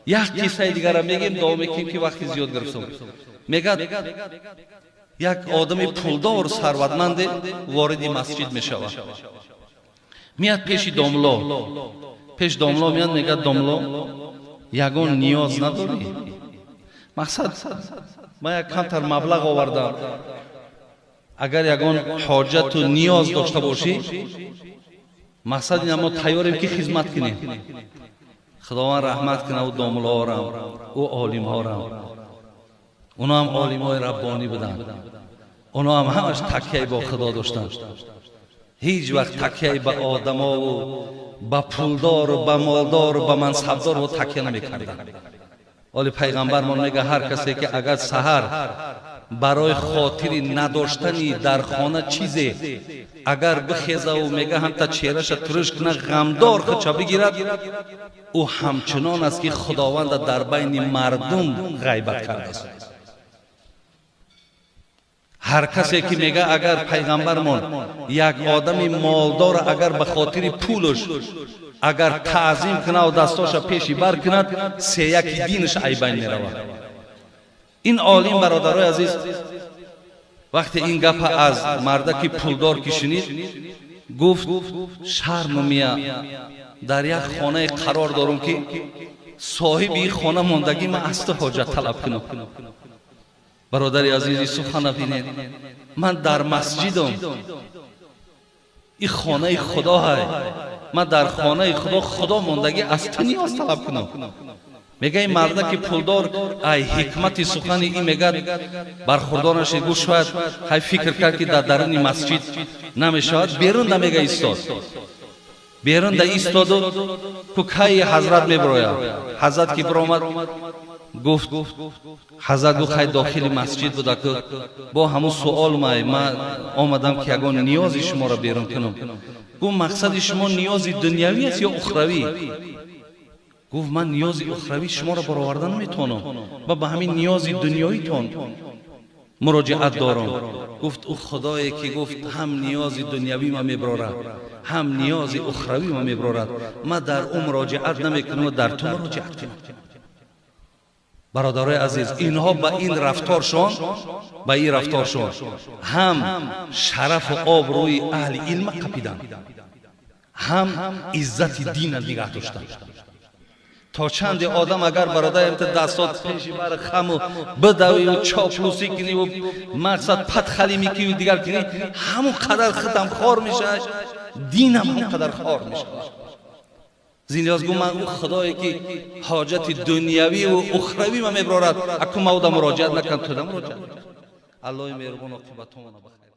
Як қиссаи дигара мегем, дуо мекунем, ки вақти зиёд гирифтум. Мегад, як одами пулдору сарватманде вориди масҷид мешавад, меяд пеши домло, пеш домло меяд, мегад: «Домло, ягон ниёз надорӣ? Мақсад, ман як камтар маблағ овардам, агар ягон ҳоҷату ниёз дошта бошӣ, мақсад ина, мо тайёрем, ки хизмат кунем». Худованд раҳмат кунад ӯ домлоорам, ӯ олимҳорам. Оно ҳам олимҳои раббонӣ буданд, оно ҳам ҳамаш такяи бо Худо доштанд, ҳеҷ вақт такяи ба одамову ба пулдору ба молдору ба мансабдору такя намекарданд. Оли пайғамбармон мега: «Ҳар касе ки агар саҳар барои хотири надоштани дар хона чизе агар бихезаву, мега, ҳамта чеҳраша туруш кунад, ғамдор худша бигирад, ӯ ҳамчунон аст, ки Худованда дар байни мардум ғайбат кардааст». Ҳар касе ки, мега, агар пайғамбармон як одами молдора агар ба хотири пулаш агар таъзим кунаву дастоша пеши бар кунад, сеяки динаш айбайн меравад. Ин олим, бародарои азиз, вақте ин гапа аз мардаки пулдор ки шунид, гуфт: «Шарм мия, дар як хонае қарор дорум, ки соҳиби ин хона мондагӣ, ман аз ту ҳоҷат талаб кунам». Бародари азизи, сухана бинед: ман дар масҷидам, ин хонаи Худо ҳай, ман дар хонаи Худо, Худо мондагӣ, аз ту ниёз талаб кунам? Мега, ин мардаки пулдор ай ҳикмати сухани ин, мегад, бархурдор нашид. Гуфт, шояд ҳай фикр кард, ки дар даруни масҷид намешавад, берун да, мега, истод, берун да истоду ку кайи ҳазрат мебирояд. Ҳазрат ки биромад, гуфт, ҳазрат гуфт: «Хай, дохили масҷид буда ку, бо ҳамун суол май, ман омадам, ки ягон ниёзи шуморо берун кунам». Гуфт: «Мақсади шумо ниёзи дунявӣ аст ё ухравӣ?» Гуфт: «Ман ниёзи ухравӣ шуморо бароварда наметавонам ва ба ҳамин ниёзи дунёитон муроҷиат дорам». Гуфт: «Ӯ Худое ки, гуфт, ҳам ниёзи дунявӣ ма мебарорад, ҳам ниёзи ухравӣ ма мебарорад, ман дар ӯ муроҷиат намекунам, дар ту муроҷиат кунам». Бародарои азиз, инҳо ба ин рафторшон ҳам шарафу обрӯи аҳли илма қапиданд, ҳам иззати дина нигаҳ доштанд. То чанде одам агар, бародарам, дастот пеши бар хаму бидавию чоплусӣ куниву, мақсад, падхалимӣ куниву дигар кунӣ, ҳамон қадар худам хор мешавад, динам ҳамон қадар хор мешавад. Зиндиёз гу: «Ман ӯ Худое ки ҳоҷати дунявиву ухравӣ ма мебарорад, аку ма уда муроҷиат накунам, туда муроҷиат». Аллоҳи меҳрубон оқибатомона бахайр.